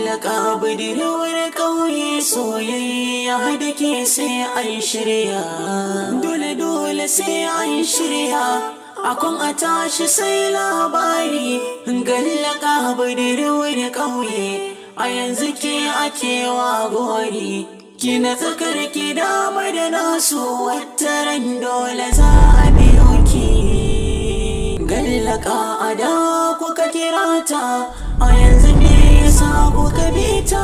Gallaka budurwar ƙauye, soyayya da ke sai an shirya. Dole dole sai an shirya. Akon a tashi sai labari. Gallaka budurwar ƙauye, a yanzu ke ake wa gori. Kina tsakar ki dama da nasu, wataran dole za a biyo ki. Gallaka, a da kuka kira ta, a yanzu me yasa kuka bi ta?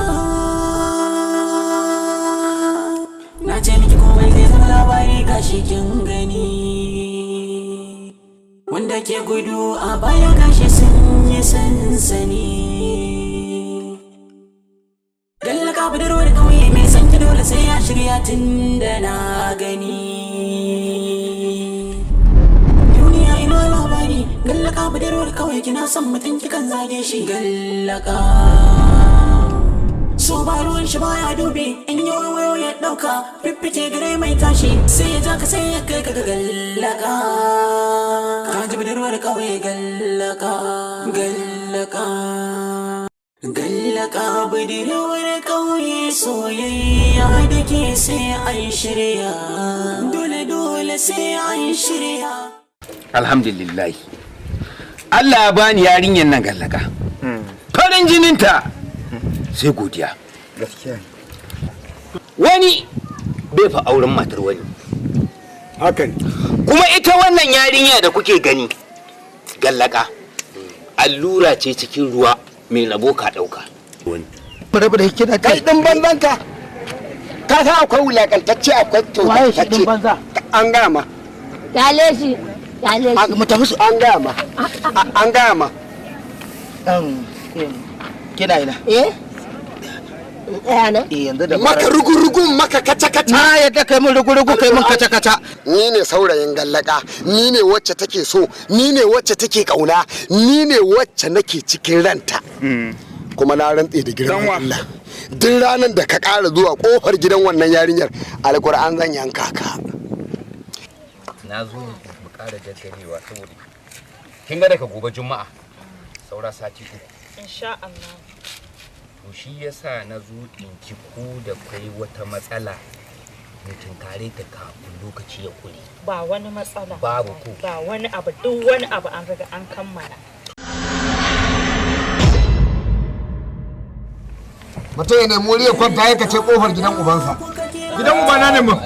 Na ce miki komai zai zama labari, gashi kin gani. Wanda ke gudu a baya, gashi sun yi sansani. Gallaka budurwar ƙauye, mai san ki dole sai ya shirya, tun da na gani. Duniya ina labari. Gallaka budurwar ƙauye, kina son mutum kikan zage shi. Gallaka, so ba ruwan shi baya dubi, in yi wayo ya ɗauka fiffike gare mai tashi, sai ya ja ka, sai ya kai ka ga gallaka. Ka ji budurwar ƙauye, gallaka, gallaka. Gallaka budurwar ƙauye, soyayya da ke sai an shirya. Dole dole sai an shirya. Alhamdulillah, Allah ya bani yarinyar nan gallaka, farin jininta sai godiya. Gaskiya. Wani bai fa auren matar wani. Haka ne. Kuma ita wannan yarinya da kuke gani, gallaka, allura ce cikin ruwa, mai rabo ka ɗauka. Wani rabu da kina. Kai din banzan ka, ka san akwai wulakantacce, akwai Waye shi din tozartacce. banza? An gaya ma. Kyale shi, kyale shi. Mu tafi su. An gaya ma, an gaya ma. Kina ina? Eh, tsaya nan. Eh, yanzu da Maka rugu-rugun, maka kaca-kaca. Na yadda kai mun rugu-rugu, kai mun kaca-kaca. Ni ne saurayin gallaka, ni ne wacce take so, ni ne wacce take kauna, ni ne wacce nake cikin ranta. Kuma na rantse da girman Allah, duk ranar da ka ƙara zuwa kofar gidan wannan yarinyar, Alƙur'an zan yanka ka. Na zo mu ƙara jaddarewa, saboda kin ga daga gobe Juma'a saura sati 3. Insha Allah. To, shi yasa na zo in ki ko da kai wata matsala mu tunkare ta kafin lokaci ya kure. Ba wani matsala. Babu ko? Ba wani abu, duk wani abu an riga an kammala. Mutum ya nemi wuri ya kwanta, ya kace kofar gidan ubansa. Gidan ubana ne mun.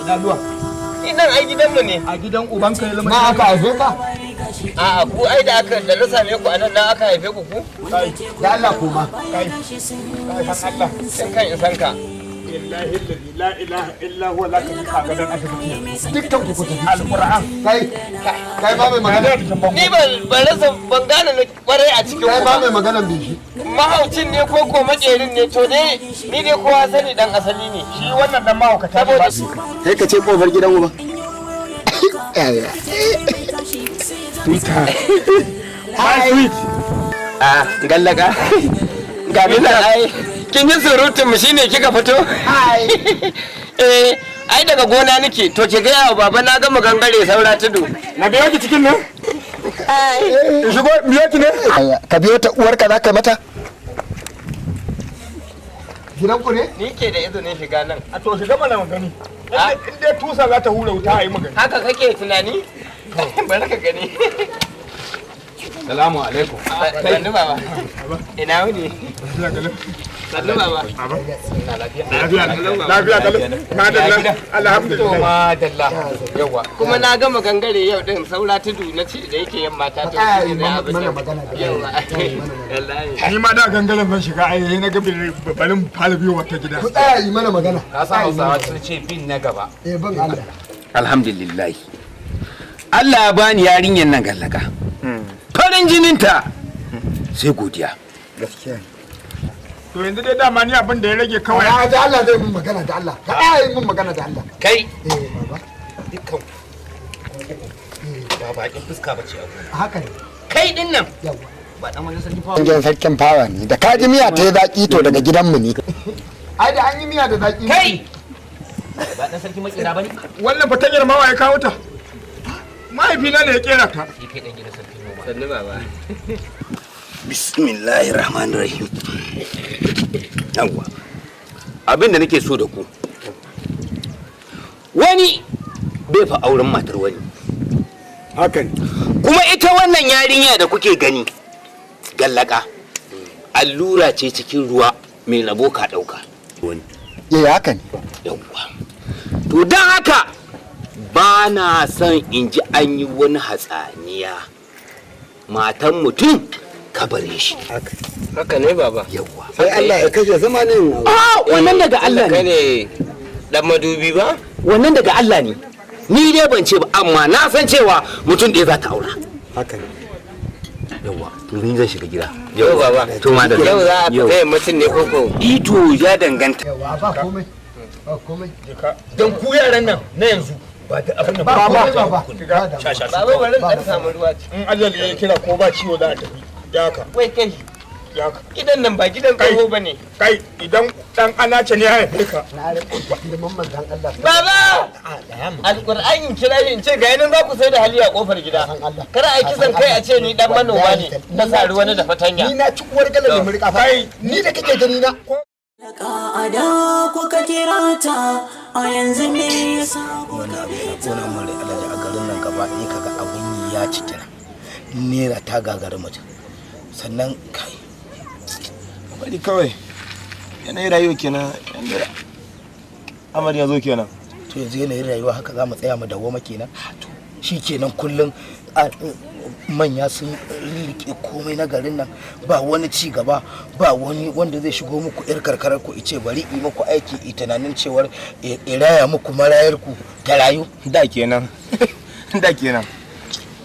Ina zuwa ina, ai gidanmu ne. A gidan ubanka ya zama? Na aka haife ka? A'a, ku ai da aka da na same ku anan nan aka haife ku ku. Da Allah koma. Kai, san Allah. San kan in san ka. Billahi allazi la ilaha illa huwa, la ka ka gadan asibiti. Dukkan ku ku tafi. Alquran. Kai, kai ma mai magana. Ni ban rasa, ban gane na kwarai a cikin Kai ku ma ba. mai maganan bishi. Mahaucin ne ko ko makerin ne? To dai ni dai kowa sani dan asali ne. Shi wannan dan mahaukata ne ba. Kai ka ce kofar gidan uba. Twitter. My sweet. A gallaka, ga ni nan, ai kin yi surutun mu shine kika fito. Eh, ai daga gona nake. To, ki gaya wa baba na gama gangare, saura tudu. Na biyo ki cikin nan? In shigo biyo ki ne? Ka biyo ta uwarka za ka mata. Gidan ku ne? Ni ke da izinin shiga nan. A to, shiga mana mu gani. In dai tusa za ta hura wuta, a yi magani. Haka kake tunani? Bari ka gani. Salamu alaikum. Sannu baba, ina wuni? Sannu baba. Lafiya, lafiya kalau. Madalla. Alhamdulillah. Madalla, yawa. Kuma na gama gangare yau din, saura tudu na ci da yake yamma ta to Tsaya shi yi ne abin mana da- magana da yawa, wallahi. Ni ma da gangaren zan shiga, ai na ga barin fara biyo wata gida. Ku tsaya yi mana magana. Ka san Hausawa sun ce bin na gaba. Eh, bin Allah. Alhamdulillah, Allah ya bani yarinyar nan gallaka, farin jininta sai godiya. Gaskiya. To, yanzu dai dama ni abin da ya rage kawai. Ya da Allah zai mun magana da Allah. Ka tsaya yi mun magana da Allah. Kai. Eh baba. Dukkan ba bakin fuska bace a gona. Haka ne. Kai din nan Yawa. ba dan wani sarki fawa. Gidan sarkin fawa ne. Da ka ji miya ta yi zaki, to daga gidanmu ne. Ai da an yi miya da zaki. Kai ba dan sarki makera bane. Wannan fatanyar mawa ya kawo ta? Mahaifina ne ya kera ta. Shi kai dan gidan sarki noma. Sannu baba. Bismillahir Rahmanir Rahim. Yawwa. Abin da nake so da ku. Wani bai fa auren matar wani. Hakan. Kuma ita wannan yarinya da kuke gani gallaka allura ce cikin ruwa mai rabo ka dauka. Wani. Eh haka ne. Yawwa. To don haka ba na son in ji an yi wani hatsaniya. Matan mutum ka bare shi. Haka ne baba. Yawwa. Sai Allah ya kashe zama ne. Ah, wannan daga Allah Kai ne. ne dan madubi ba? Wannan daga Allah ne. Ni dai ban ce ba amma na san cewa mutum ɗaya za ta aura. Haka ne. Yawwa, to ni zan shiga gida. Yau baba. To ma da Yau za a fita yammacin ne koko? Ito ya danganta. Yawa ba komai. Ba komai. Don ku yaran nan na yanzu ba da abin nan Ba komai baba. Sha sha Baba bari in dan samu ruwa. In ajali ya kira ko ba ciwo za a tafi. Ya ka. Wai kai. Ya ka. Gidan nan ba gidan tsoho bane. Kai idan dan anace ne ya haife ka. Na rike girman manzon Allah. Baba! Alƙur'an kira ni in ce ga yanan za ku sai da hali a kofar gida. Kar a yi kisan kai a ce ni dan manoma ne na sari wani da fatanya. Ni na ci uwar galar da murƙa fa. Ni da kake gani na. A da kuka kira ta a yanzu me yasa Wani abu ya kona mun rai Alhaji a garin nan gaba ɗaya kaga abun yi ya ci tira. Naira ta gagari mutum. Sannan kai Bari kawai. Yanayin rayuwa kenan. Yanda Amar ya zo kenan. To yanzu yanayin rayuwa haka za mu tsaya mu dawwama kenan. Shi kenan kullum manya sun rike komai na garin nan ba wani ci gaba ba wani wanda zai shigo muku yar karkarar ku ice bari yi muku aiki i tunanin cewar i raya muku marayar ku ta rayu. Da kenan. Da kenan.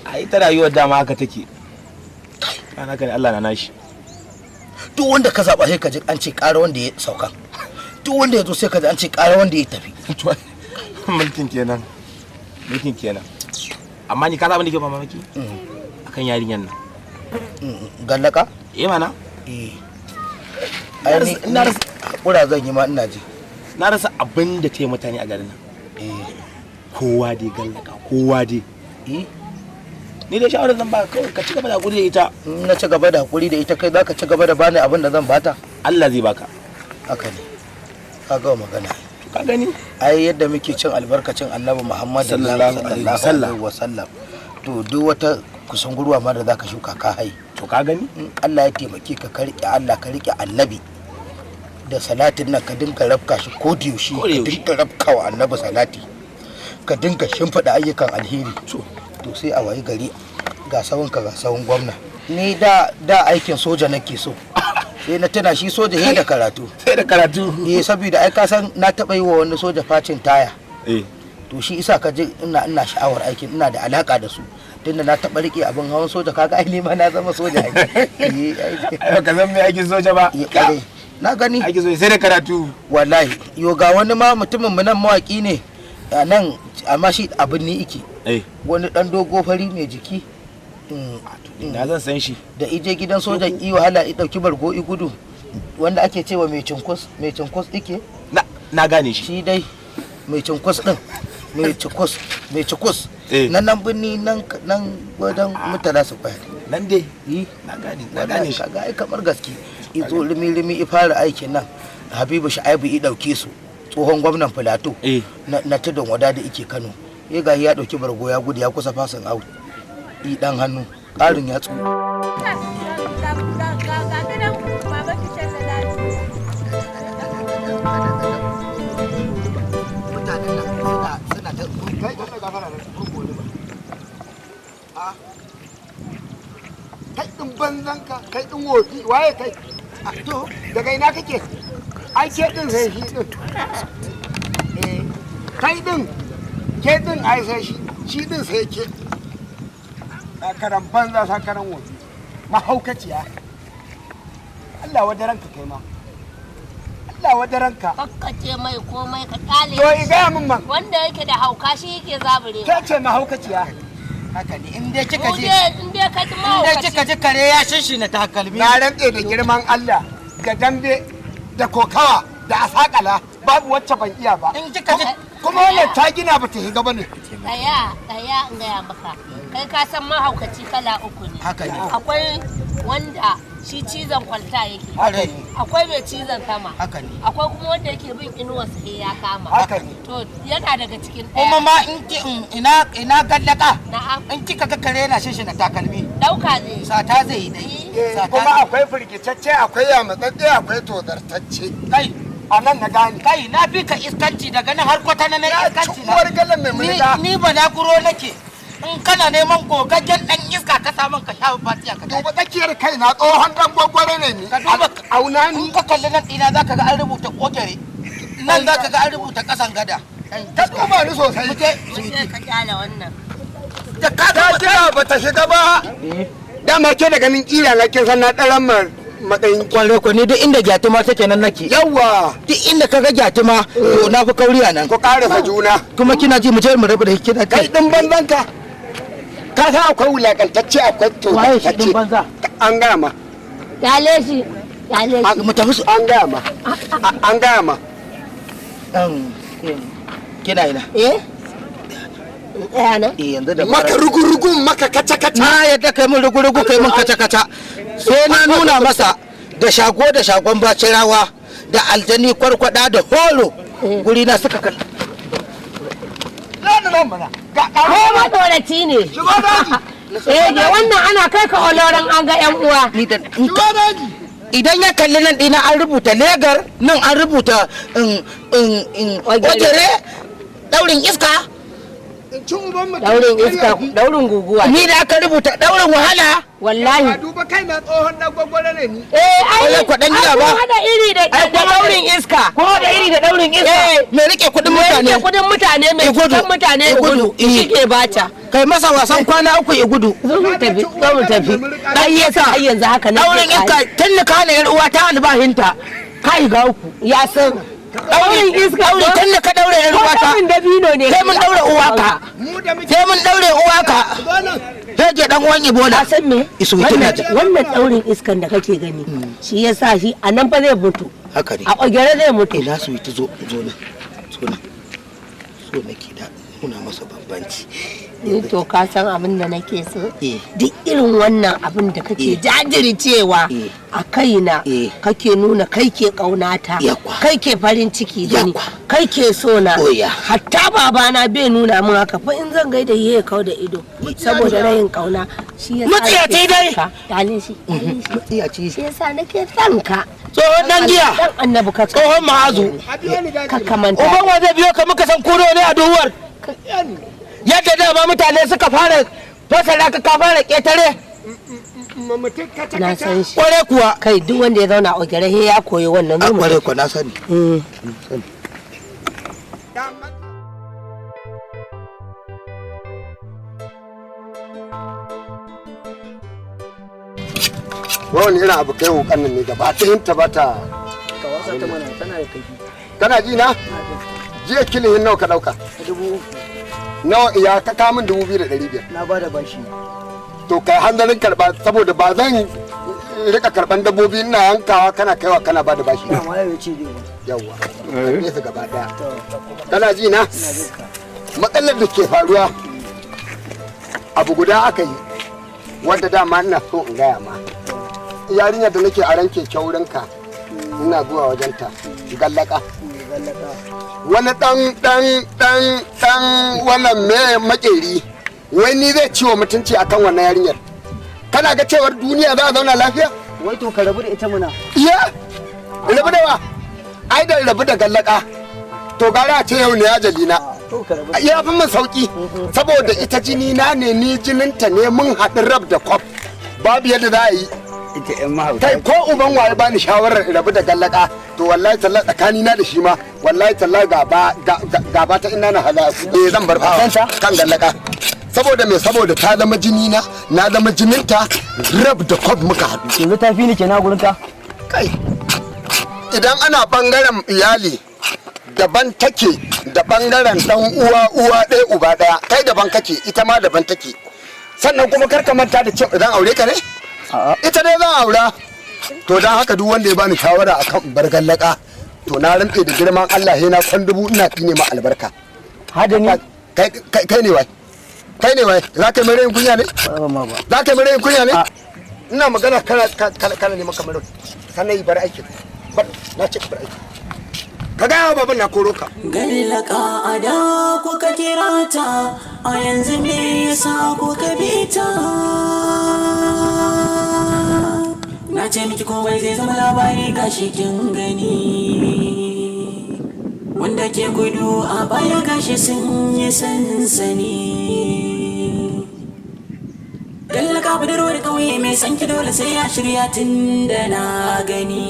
A ita rayuwar dama haka take. Kan haka ne Allah na nashi. Duk wanda ka zaba sai ka ji an ce ƙara wanda ya sauka. Duk wanda ya zo sai ka ji an ce ƙara wanda ya tafi. Mulkin kenan. Mulkin kenan. Amma ni ka san abin da ke ba mamaki? Akan yarinyar nan. Gallaka? Eh mana. Eh. Ai ni Na rasa hakura zan yi ma ina ji. Na rasa abin da ta yi mutane a garin nan. Kowa dai gallaka, kowa dai. Ni dai shawarar zan ba kawai ka ci gaba da hakuri da ita. In na ci gaba da hakuri da ita kai zaka ci gaba da bani abin da zan bata. Allah zai baka. Haka ne. Ka gama magana. To ka gani? Ai yadda muke cin albarkacin Annabi Muhammad Sallallahu alaihi wasallam. wasallam. To duk wata kusungurwa ma da zaka shuka ka hai. To ka gani? In Allah ya taimake ka ka rike Allah ka rike Annabi. Da salatin nan ka dinga rafka shi ko da yaushe ka dinga rafkawa Annabi salati. Ka dinga shimfiɗa ayyukan alheri. To sai a wayi gari ga sawun ka ga sawun gwamna. Ni da aikin soja nake so. Sai na tana shi soja sai da karatu. Sai da karatu. Eh saboda ai ka san na taɓa yi wa wani soja facin taya. Eh. To shi isa ka ji ina sha'awar aikin ina da alaka da su. Tunda na taɓa riƙe abin hawan soja kaga ai ni ma na zama soja ai. Ai ka zan mai aikin soja ba. Na gani. Aikin soja sai da karatu. Wallahi yo ga wani ma mutumin mu nan mawaki ne a nan amma shi abin ni ike. Eh. Wani dan dogo fari mai jiki. Na zan san shi. Da ije gidan sojan i wahala i dauki bargo i gudu. Wanda ake cewa mai cinkus, mai cinkus ike. Na gane shi. Shi dai mai cinkus din. Mai cinkus, mai cinkus. Nan nan birni nan nan wajen mutala su kwaya. Nan dai. Na gane, na gane shi. Kaga ai kamar gaske. I zo rimi rimi i fara aikin nan. Habibu Shu'aibu i dauke su. Tsohon gwamnan Filato. Na tudun wada da ike Kano. Ya ga ya dauki bargo ya gudu ya kusa fasin out. I dan hannu ƙarin yatsu. Mutanen nan suna ta kai dan gafara da gurgure ba. Kai din banzan ka, kai din wofi, waye kai? To, daga ina kake? Ai ke din sai shi din. Eh, kai din, ke din ai sai shi, shi din sai ke. Sakaran banza sakaran wofi. Mahaukaciya. Allah wadaranka kai ma. Allah wadaranka. Kakkace mai komai ka kyale. To i gaya min man. Wanda yake da hauka shi yake zabure. Ke ce mahaukaciya. Haka ne in dai kika ji in dai ka ji in dai mahaukaci. kika ji kare ya shinshina takalmi. Na rantse da girman Allah da dambe da kokawa da asakala babu wacce ban iya ba. In kika ji kuma wannan ta gina ba ta shiga bane. Tsaya, tsaya in gaya maka. Kai ka san mahaukaci kala uku ne. Haka ne. Akwai wanda Shi cizon kwalta yake. Haka ne. Akwai mai cizon sama. Haka ne. Akwai kuma wanda yake bin inuwa sai ya kama. Haka ne. To yana daga cikin ɗaya. Kuma ma in ki ina ina gallaka. Na'am. In kika ga kare yana shinshina takalmi. Dauka zai. Sata zai yi dai. Kuma akwai firgitacce, akwai yamatsatse, akwai tozartacce. Kai. A nan na gane. Kai, na fi ka iskanci daga nan har kwata na iskanci na. Uwar galan mai mulka. Ni balaguro nake. In kana neman gogaggen dan iska ka samun ka sha fatiya ka. Duba tsakiyar kai na, tsohon dan gwagware ne ni. Ka duba auna ni. In ka kalli nan ɗina zaka ga an rubuta kokere. Nan zaka ga an rubuta kasan gada. Ka duba ni sosai. Muje. Muje ka kyale wannan. Da ka ta kira ba ta shiga ba. Dama ke da ganin kila na kin san na ɗaran matsayin. Kwarai ko, ni duk inda gyatuma take nan nake. Yawwa. Duk inda kaga gyatuma to na fi kauri a nan. Ku karasa juna. Kuma kina ji, mu je mu rabu da kina. Kai din banzan ka. Ka san akwai wulakantacce, akwai Waye shi din tozartacce. banza? An gaya ma. Kyale shi. Kyale shi. Mu tafi su. An gaya ma. An gaya ma. Kina ina? Eh? Tsaya nan. Eh, yanzu da Maka rugurugun, maka kaca-kaca. Na yadda kai mun rugu-rugu, kai mun kaca-kaca. Sai na nuna masa da shago da shagon bacirawa da aljani kwarkwada da horo guri na suka kalli. Ko matsoraci ne. Eh, da wannan ana kai ka oloran an ga yan uwa. Idan ya kalli nan ɗina an rubuta legar, nan an rubuta ojere, daurin iska. Daurin iska, daurin guguwa. Ni da aka rubuta daurin wahala. Wallahi. Duba kai na, tsohon dan gwagware ne ni. Eh, ai, Wai kwaɗan giya ba. ai, kun haɗa iri da daurin iska. Ko da iri da daurin iska. Mai rike kuɗin Mai mutane. rike kuɗin mutane, mai Igudu. cutar mutane, Igudu. shi ke bata. Kai masa wasan kwana uku ya gudu. Zo mu tafi, zo mu tafi. Dan yasa Ai yanzu haka nan. daurin iska tun da ka hana yar uwa ta albahinta. Kai ga uku. Ya san. Daurin iska. Daure tun da ka daure yar Ko uwa ta. daurin dabino ne. Sai mun daure uwa ka. Sai mun daure uwa ka. Sai je dan uwan Ibola. Ka san me? Isu kina ji. Wannan daurin iskan da kake gani. Shi yasa shi a nan fa zai mutu. Haka ne. A ogere zai mutu. Ina su ta zo zo nan. Zo nan. So nake da nuna masa bambanci. Ni to ka san abin da nake so? Eh. Duk irin wannan abin da kake Eh. jajircewa Eh. a kaina, Eh. kake nuna kai ke ƙaunata, Yakwa. kai ke farin ciki da ni, Yakwa. kai ke so na. Oya. Hatta babana bai nuna min haka fa, in zan gaida ya kau da ido saboda rayin ƙauna. Shi yasa Mutsiyaci nake dai. son ka. Kyale shi, kyale shi. Mutsiyaci. Shi yasa nake son ka. Tsohon dan giya. Dan annabi ka Tsohon ma'azu. Ka kamanta. Uban wa zai biyo ka, muka san kuro ne a duhuwar. Yadda dama mutane suka fara fasara ka, ka fara ketare. Na san shi. Kware kuwa. Kai, duk wanda ya zauna a ogere he ya koyi wannan. Zo mu Kware kuwa, na sani. Mm. Wani irin abu kai wukan nan ne gaba ɗayan ta bata. Ka wasa ta mana, tana da kaifi. Kana ji na? Jiya kilihin nawa ka ɗauka? 3000. Nawa ya ka kamun 2500? Na ba da bashi. To kai hanzarin karɓa, saboda ba zan rika karɓan dabbobi ina yankawa kana kaiwa kana ba da bashi. Amma yau ya ce zai ba. Yawwa. Karɓe su gaba ɗaya. Kana ji na? Matsalar da ke faruwa, abu guda aka yi wanda dama ina so in gaya ma. Yarinyar da nake aran keke wurinka ina zuwa wajenta, gallaka. Wani dan dan dan dan wannan me makeri, wai ni zai ciwo mutunci akan wannan yarinyar. Kana ga cewar duniya za a zauna lafiya? Wai to ka rabu da ita muna. Iya, rabu da wa? Ai da rabu da gallaka to gara a ce yau ne ajali na. To ka rabu. Ya fi min sauki, saboda ita jini na ne, ni jininta ne, mun haɗu rab da kwaf, babu yadda za a yi. Ita yan mahauta. Kai, ko uban waye bani shawarar in rabu da gallaka, to wallahi tallahi tsakani na da shi ma wallahi tallahi gaba gaba ta ina na hala. Eh, zan bar fawa kan gallaka. Saboda me? Saboda ta zama jini na, na zama jininta, rab da kwaf muka haɗu. Yanzu ta fi ni kenan gurin ka. Kai, idan ana bangaren iyali daban take da bangaren dan uwa, uwa ɗaya uba ɗaya. Kai daban kake, ita ma daban take. Sannan kuma kar ka manta da cewa idan aure ka ne ita dai zan aura. To dan haka duk wanda ya bani shawara akan in bar gallaka, to na rantse da girman Allah he na kwan dubu ina tsine ma albarka. Hada ni. Kai, kai ne wai? Kai ne wai? Za ka yi mai rayin kunya ne? Ba ma ba. Za ka yi mai rayin kunya ne? Ina magana kana kana neman kamar sannan bar aikin. Bar na ce bar aikin. Ka gaya wa baban na koro ka. Gallaka a da kuka kira ta, a yanzu me yasa kuka bi ta? Na ce miki komai zai zama labari gashi kin gani. Wanda ke gudu a baya gashi sun yi sansani. Gallaka budurwar ƙauye mai sanki dole sai ya shirya tun da na gani.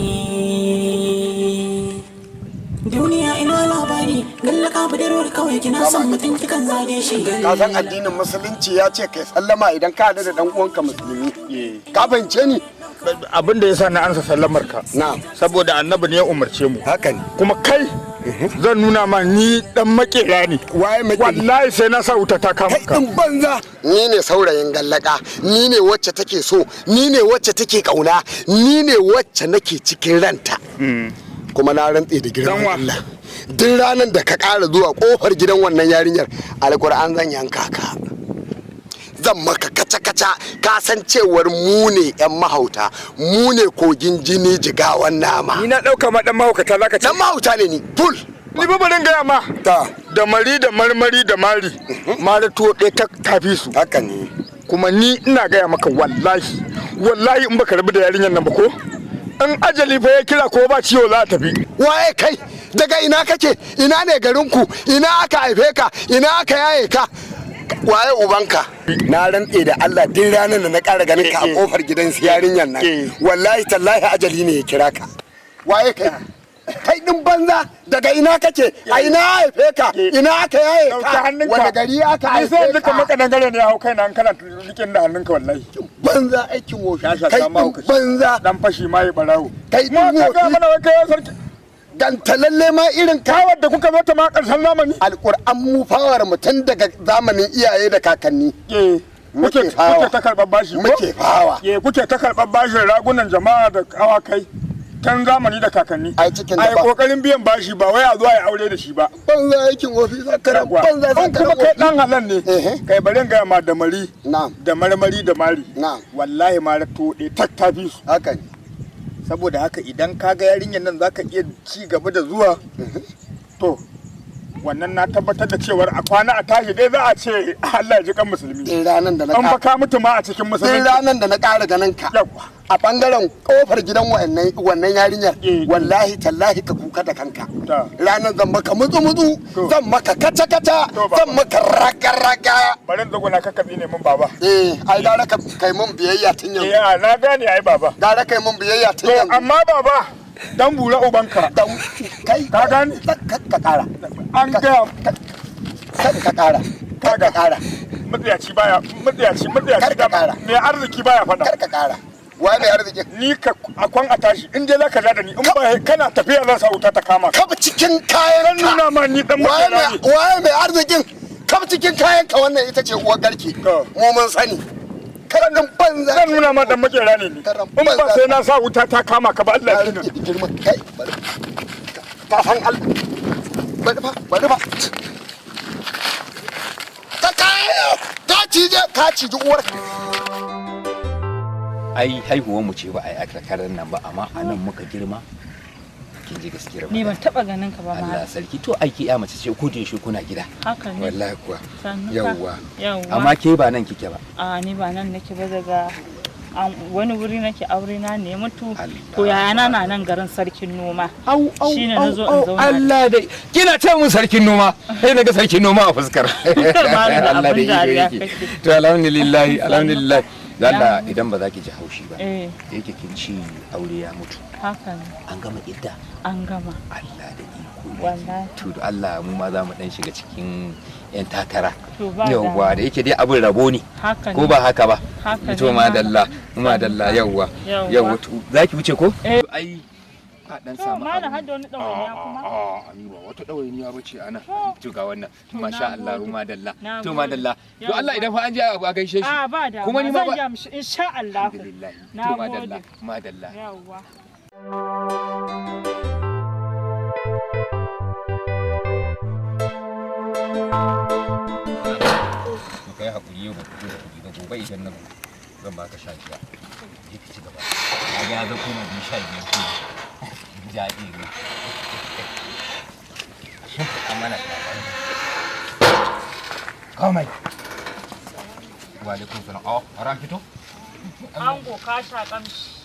Duniya ina labari, gallaka budurwar ƙauye kina son mutum kikan zage shi. Ka san addinin musulunci ya ce kai sallama idan ka haɗu da ɗan uwanka musulmi. Ka fahimce ni? Abin da yasa na ansa sallamar ka. Na'am. Saboda annabi ne ya umarce mu. Haka ne. Kuma kai zan nuna ma ni dan makera ne. Waye makeri? Wallahi sai na sa wuta ta kama ka. Kai din banza. Ni ne saurayin gallaka, ni ne wacce take so, ni ne wacce take kauna, ni ne wacce nake cikin ranta. Kuma na rantse da girman Allah. Duk ranar da ka ƙara zuwa kofar gidan wannan yarinyar, Alƙur'an zan yanka ka. Zan maka kaca-kaca, ka san cewar mu ne 'yan mahauta, mu ne kogin jini jigawan nama. Ni na ɗauka ma ɗan mahaukata zaka ce. Ɗan mahauta ne ni, full. Ni ba barin gaya ma. Ta. Da mari da marmari da mari. Mari tuwo ɗaya ta tafi su. Haka ne. Kuma ni ina gaya maka wallahi, wallahi in baka rabu da yarinyar nan ba ko? In ajali fa ya kira ko ba ciwo za a tafi. Waye kai? Daga ina kake? Ina ne garinku? Ina aka haife ka? Ina aka yaye ka? Waye ubanka? Na rantse da Allah duk ranar da na ƙara ganin ka a kofar gidan yarinyar nan, wallahi tallahi ajali ne ya kira ka. Waye kai? Kai din banza, daga ina kake? A ina haife ka? Ina aka yaye ka? Wanda gari aka haife ka? Ni sai duka makadan gare ne ya hau kaina an kana rikin da hannunka wallahi. Banza aikin wofi. Kai din banza. Dan fashi ma ya barawo. Kai din wofi. Ka mana wai kai sarki. Gantalalle ma irin kawar da kuka zo ta ma karshen zamani. Alƙur'an mu fawar mu tun daga zamanin iyaye da kakanni. Muke fawa. Kuke ta karɓar bashi. Muke fawa. Kuke ta karɓar bashin ragunan jama'a da awakai. Tan zamani da kakanni. Ai cikin da ba. Ai kokarin biyan bashi ba wai a zo ai aure da shi ba. Banza aikin ofi zakaran banza zakaran. Kuma kai dan halal ne. Kai bari in gaya ma da mari. Na'am. Da marmari da mari. Na'am. Wallahi ma to ɗe tak tafi su. Haka ne. Saboda haka idan ka ga yarinyar nan zaka iya ci gaba da zuwa. To wannan na tabbatar da cewar a kwana a tashi dai za a ce Allah ya ji kan musulmi. Din ranan da na an baka mutu ma a cikin musulmi. Din ranan da na ƙara ganin ka. A bangaren kofar gidan wannan yarinyar, wallahi tallahi ka kuka da kanka. Ranan zan maka mutsu mutsu, zan maka kaca kaca, zan maka raga raga. Bari in zago na kakkabi ne mun baba. Eh, ai gara ka kai mun biyayya tun yanzu. Eh, na gane ai baba. Gara kai mun biyayya tun yanzu. Amma baba dan bura ubanka. Dan kai ka gane? Ka kara. An gaya ka kara. Ka kara. Matsiyaci baya matsiyaci matsiyaci Kar ka kara. Mai arziki baya faɗa. Kar ka kara. Waye mai arziki? Ni ka akwan a tashi in dai zaka da ni in ba kana tafiya zan sa wuta ta kama ka. Kab cikin kayan ka. Nuna ma ni dan makera ne. Waye mai arzikin? Kab cikin kayan ka wannan ita ce uwar garki. Mu mun sani. Karan banza. Zan nuna ma dan makera ne ni. In ba sai na sa wuta ta kama ka ba Allah ya girma kai. Ka san Allah. Bari fa, bari fa. Ka kai ka cije ka cije uwar. Ai haihuwar mu ce ba ai a karkarar nan ba amma a nan muka girma. Kin ji gaskiyar Ni ban taba ganin ka ba ma. Allah sarki, to aiki ya mace ce ko da yaushe kuna gida. Haka ne. Wallahi kuwa. Yawwa. Amma ke ba nan kike ba. A ni ba nan nake ba, daga wani wuri nake, aure na ne mutu. To yayana na nan garin sarkin noma. Au au shine nazo in zauna. Allah dai kina ce mun sarkin noma sai naga sarkin noma a fuskar. Allah dai yake. To alhamdulillah alhamdulillah. Allah idan ba za ki ji haushi ba. Yake kin ci aure ya mutu. Haka ne. An gama idda. An gama. Allah da iko. Wallahi. To Allah mu ma za mu dan shiga cikin yan takara. Yawwa da yake dai abin rabo ne. Haka ne. Ko ba haka ba? Haka ne. To madalla, madalla yawwa. Yawwa to za ki wuce ko? Ai ka dan samu. To malam har da wani ɗawainiya kuma? A'a ni ba wata ɗawainiya ba ce ana. To ga wannan. Masha Allah madalla. To madalla. To Allah idan fa an je a gaishe shi. A ba da. Kuma ni ma zan ga mishi insha Allah. Alhamdulillah. To madalla, madalla. Yawwa. Kai hakuri yau ba ku da kuɗi ba, gobe idan na zan baka 15. Je ki ci gaba. Kaga ya ga kuma bi 15 ko. Jaɗi ne. Shimfiɗa mana tabarma. Komai. Wa alaikum salam. Oh, har an fito? Ango ka sha kamshi.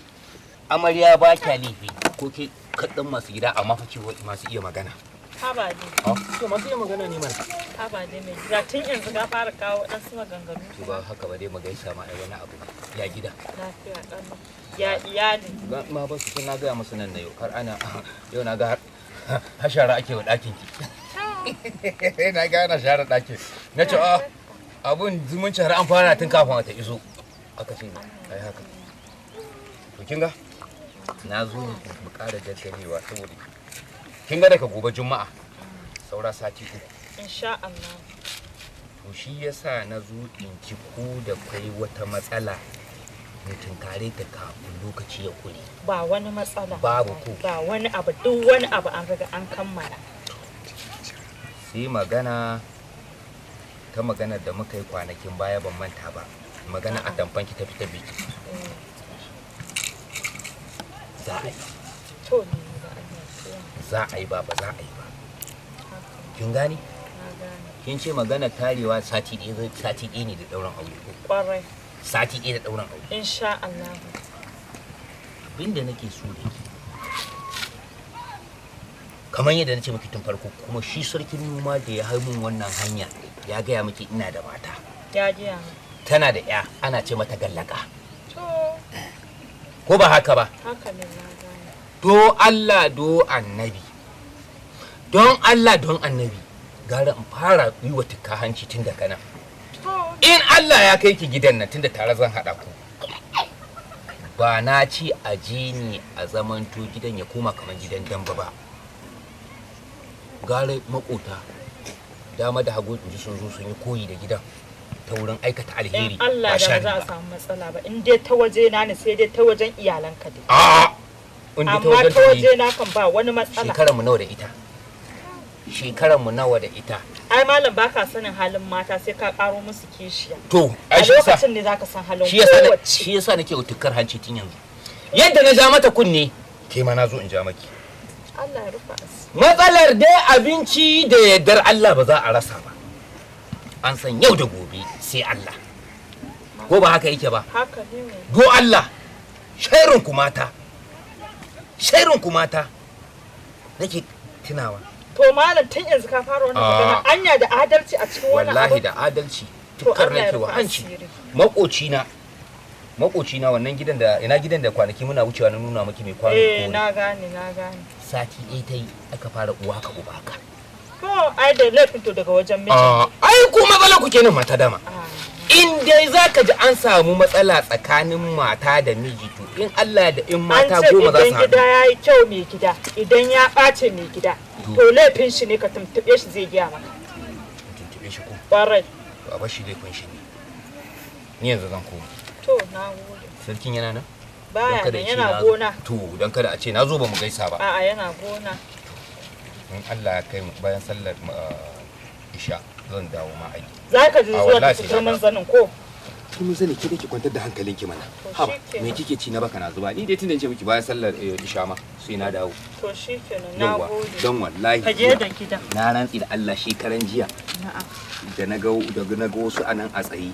Amarya ba kya laifi ko ke kaɗan masu gida amma fa kiwo masu iya magana. Haba dai. Oh, to masu iya magana ne mana. Haba dai mai gida tun yanzu ka fara kawo waɗansu maganganu. To ba haka ba dai mu gaisa ma ai wani abu. Ya gida. Lafiya ƙalau. Ya iyali. Ma ba su na gaya musu nan na yau har ana yau na ga har shara ake wa ɗakin ki. Na ga ana share ɗakin. Na ce ah abun zumunci har an fara tun kafin ta iso. Aka ce ai haka. To kin ga na zo ne mu ƙara jaddarewa saboda kin ga daga gobe Juma'a saura sati 3. Insha Allah. To shi yasa na zo in ci ko da kai wata matsala mu tunkare ta kafin lokaci ya kure. Ba wani matsala. Babu ko. Ba wani abu, duk wani abu an riga an kammala. Sai magana ta maganar da muka yi kwanakin baya ban manta ba. Magana a tamfanki ta fita biki. Za a yi. To ne ba Allah ya Za a yi ba ba za a yi ba. Kin gane? Na gane. Kin ce magana tarewa sati ɗaya sati ɗaya ne da ɗaurin aure ko? Ƙwarai. Sati ɗaya da ɗaurin aure. Insha Allah. Abinda nake so da ke. Kamar yadda na ce miki tun farko kuma shi sarkin noma da ya hau min wannan hanya ya gaya miki ina da mata. Ya gaya min. Tana da ya ana ce mata gallaka. To Ko ba haka ba? haka ne na gane. Do Allah do annabi. Don Allah don annabi. Gara in fara yi wa tukka hanci tun daga nan. To In Allah ya kai ki gidan nan tunda tare zan haɗa ku. Ba na ci a ji ni a zamanto gidan ya koma kamar gidan damba ba. Gara makota dama da hagu in ji sun zo sun yi koyi da gidan ta wurin aikata alheri in Allah ba da ba shari za a ba. samu matsala ba in dai ta waje na ne sai dai ta wajen iyalanka dai. A'a in dai ta Amma wajen ta ta waje ne na kan ba wani matsala. shekarar mu nawa da ita. Shekarar mu nawa da ita. Ai malam baka sanin halin mata sai ka karo musu kishiya. To ai A shi yasa lokacin ne zaka san halin shi yasa kowace. shi yasa nake tukkar hanci tun yanzu. Yadda na ja mata kunne ke ma na zo in ja maki. Allah ya rufa asiri. Matsalar dai abinci da yardar Allah ba za a rasa ba. An san yau da gobe sai Allah. Ko ba haka yake ba? Haka ne mai. Do Allah, shairun ku mata. Shairun ku mata. Nake tunawa. To malam tun yanzu ka fara wannan magana anya da adalci a cikin wannan Wallahi abu. da adalci To tukkar Allah ya nake wa rufa hanci. asiri. Makocina makocina wannan gidan da ina gidan da kwanaki muna wucewa na nuna miki mai kwano Eh kore. na gane na gane. Sati ɗaya ta yi aka fara uwa ka uba ka. To ai da laifin to daga wajen miji. Ai ku matsala ku kenan mata dama. In dai za ka ji an samu matsala tsakanin mata da miji to in Allah da in An mata ce 10 za su idan gida haɗu. ya yi kyau mai gida idan ya ɓace mai gida to laifin shi ne ka tuntuɓe shi zai gaya maka. Tuntuɓe shi ko Ƙwarai. to a bar shi laifin shi ne. Ni yanzu zan koma. To na gode. Sarkin yana nan? Don Baya kada nan ya ce yana na zo- gona. To don kada a ce na zo ba mu gaisa ba. A'a yana gona. In Allah ya kai mu bayan sallar isha zan dawo ma aiki. Za ka ji A zuwa da wallahi sai na turmin dawo. zanin ko? Turmin zani ke ki kwantar da hankalinki mana. To Haba shikenan. me kike ci na baka na zuba ni dai tunda ce miki bayan sallar isha ma sai na dawo. To shikenan na Yawwa gode. don wallahi. Ka je da gida. Na rantsi da Allah shekaran jiya Na'am. da na ga da na ga wasu anan a tsaye.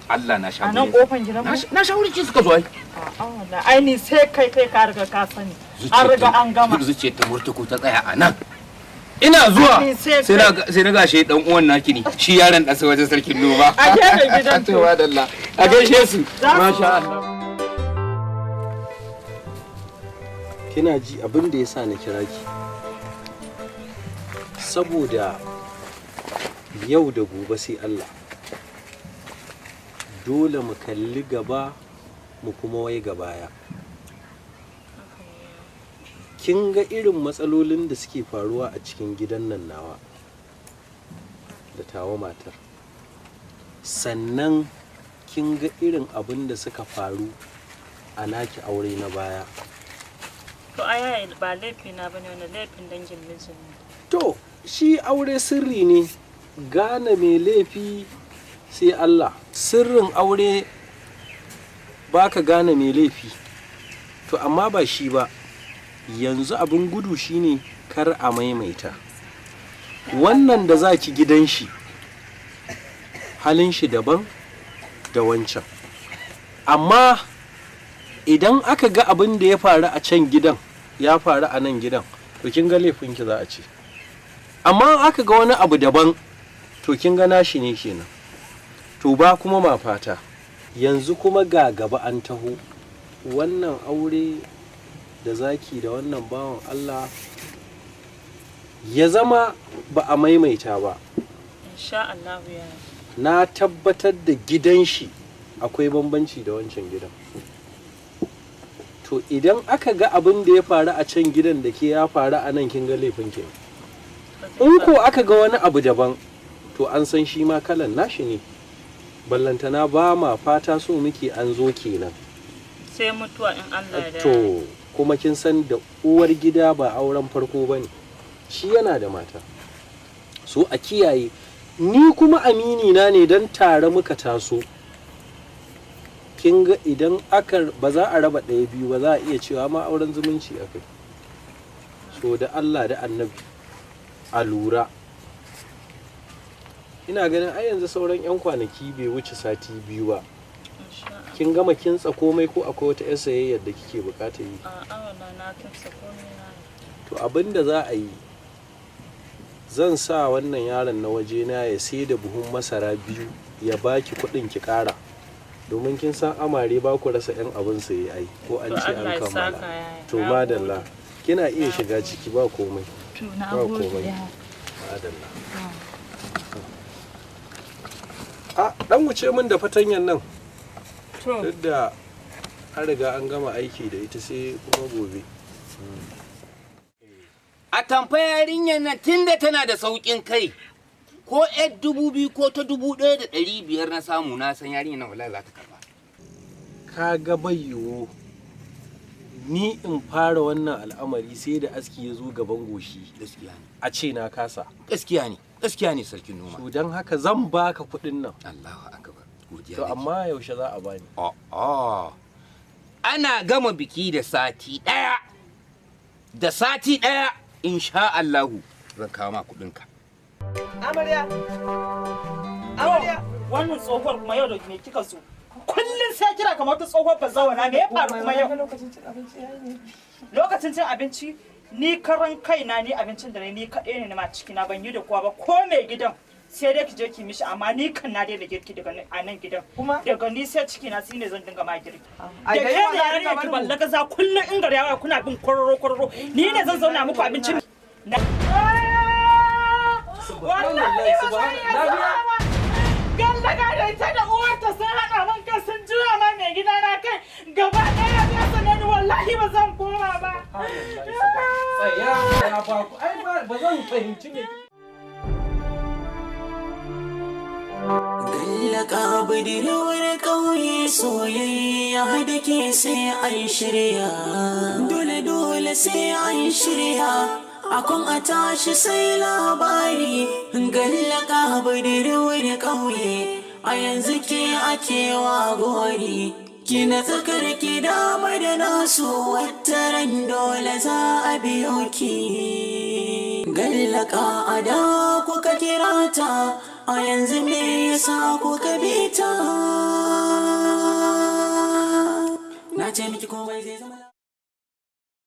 Allah na sha A nan wurin- kofan gidan mu? Na sha wurin suka zo ai. A'a wallahi ai ni sai kai kai ka riga ka sani. An riga an gama. Zuciyar ta murtuku ta tsaya a nan. Ina zuwa Ai, sai sai na sai na ga shi dan uwan naki ne shi yaron dan sai wajen sarkin noma. A gefen gidan To madalla. A gaishe su. Za su- Masha Allah. Kina ji abin da ya sa na kira ki, saboda yau da gobe sai Allah. Dole mu kalli gaba mu kuma wai baya. Kin ga irin matsalolin da suke faruwa a cikin gidan nan nawa da tawa matar. Sannan kin ga irin abin da suka faru a naki aure na baya. To ai ai ba laifi na bane wannan, laifin dangin mijin ne. To, shi aure sirri ne, gane mai laifi sai Allah. Sirrin aure Ba ka gane mai laifi. To amma ba shi ba. Yanzu abin gudu shine kar a maimaita. Wannan da za ki gidan shi, halin shi daban da wancan. Amma idan aka ga abin da ya faru a can gidan ya faru a nan gidan, to kin ga laifinki za a ce. Amma aka ga wani abu daban, to kin ga nashi ne kenan. To ba kuma ma fata. Yanzu kuma ga gaba an taho. Wannan aure da zaki da wannan bawan Allah ya zama ba a maimaita ba. Insha Allah ya. Na tabbatar da gidan shi akwai bambanci da wancan gidan. To idan aka ga abin da ya faru a can gidan da ke ya faru a nan, kin ga laifin ke. In ko aka ga wani abu daban, to an san shi ma kalan nashi ne. Ballantana ba ma fata, so muke an zo kenan. Sai mutuwa in Allah ya. To kuma kin san da uwar gida ba auren farko ba ne. Shi yana da mata. So a kiyaye. Ni kuma amini na ne don tare muka taso. Kin ga idan aka ba za a raba ɗaya biyu ba, za a iya cewa ma auren zumunci akai. So da Allah da Annabi a lura. Ina ganin ai yanzu sauran 'yan kwanaki bai wuce sati 2 ba. Kin gama kintsa komai ko akwai wata 'yar sayayyar da kike bukata yi? A'a, wallahi na kintsa komai na. To abin da za a yi, zan sa wannan yaron na waje na ya sai da buhun masara 2 ya baki kuɗin ki ƙara. Domin kin san amare ba ku rasa 'yan abin saye ai, ko an ce an kammala. To madalla, kina iya shiga ciki ba komai. To na Ba gode. komai. Madalla. A dan wuce min da fatanyan nan. To. Duk da an riga an gama aiki da ita, sai kuma gobe. A tamfa yarinyar nan tunda tana da sauƙin kai, ko yar 2000 ko ta 1500 na samu, na san yarinyar nan wallahi za ta karba. Ka ga bai yiwu ni in fara wannan al'amari sai da aski ya zo gaban goshi. Gaskiya ne. A ce na kasa. Gaskiya ne. Gaskiya ne, sarkin noma. To don haka zan baka kuɗin nan. Allahu akbar. Godiya To nake. amma yaushe za a bani? A'a. Ana gama biki da sati ɗaya. Da sati ɗaya insha Allahu zan kawo ma kuɗinka. Amarya. Amarya. Wannan tsohuwar kuma yau da me kika zo? Kullum sai kira kamar wata tsohuwar bazawara, me ya faru kuma yau? Lokacin cin abinci yayi ne. Lokacin cin abinci, ni karan kaina ni abincin da ni kaɗai ne ma ciki na, ban yi da kowa ba, ko mai gidan sai dai ki je ki mishi, amma ni kan na daina girki daga a nan gidan. Kuma daga ni sai ciki na shine zan dinga ma girki. Ai, Da da ke yawa da za a yarinya dinga ki barin mu. ballaga za kullum in gari yawa kuna bin kwararo kwararo, ni ne zan zauna muku abincin. Wallahi ba zan iya zama ba. Gallaga da ita da uwarta sun haɗa min kai, sun juya ma mai gida na kai gaba ɗaya ya sane ni, wallahi ba zan koma ba. Tsaya na ba ku ai ba zan fahimci me. Gallaka budurwar ƙauye, soyayya da ke sai an shirya. Dole dole sai an shirya. Akon a tashi sai labari. Gallaka budurwar ƙauye, a yanzu ke ake wa gori. Kina tsakar ki dama da nasu, wataran dole za a biyo ki. Gallaka, a da kuka kira ta, a yanzu me yasa kuka bi ta? Na ce miki komai zai zama.